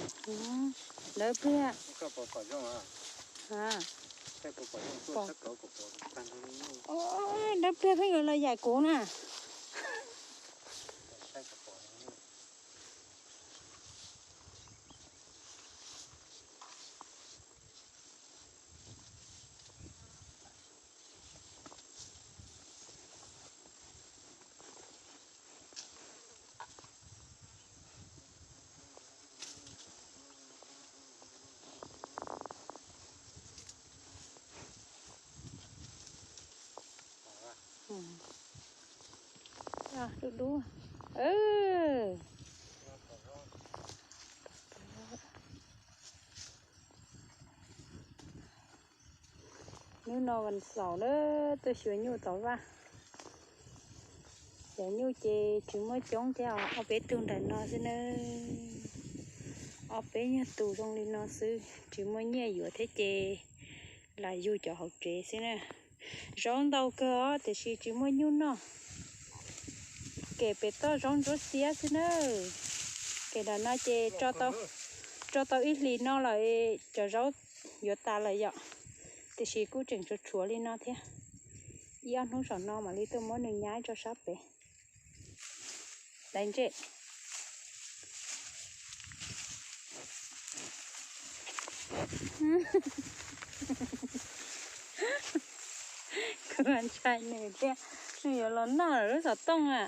Dawb pliag. Dawb pliag pheej yuav los yaim kuv na. Dub dub. Hnub no vas xaum na, tuaj xyuas nyuj tom vaj. Cov nyuj ces tsis muaj coob thiab os, ob peb tug ntawm no xwb na. Ob peb nyuag tus zoo li no xwb, tsis muaj nyiaj yuav thiab ces lam yug cov hauv tsev xwb na. Zaub ntau kawg os tiam sis tsis muaj nyuj noj. Kem pem toj zaub ntsuab xiab xwb na. Kem nram no ces tso tau ib hlis no lawm, cov zaub yuav tas lawm yom. Tiam sis kuj tseem tshuav tshuav li no thiab. Ib ob hnub saum no mam li tuaj muab nws nyab tso sab pem. Dai ntsej. Kuv ntshai nws thiab, nws yuav los noj lub xov tooj a.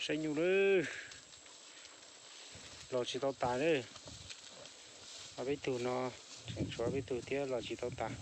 Saib nyuj lawm, los tsis tau tas lawm. Ob peb tug no, tseem tshuav ob peb tug thiab los tsis tau tas.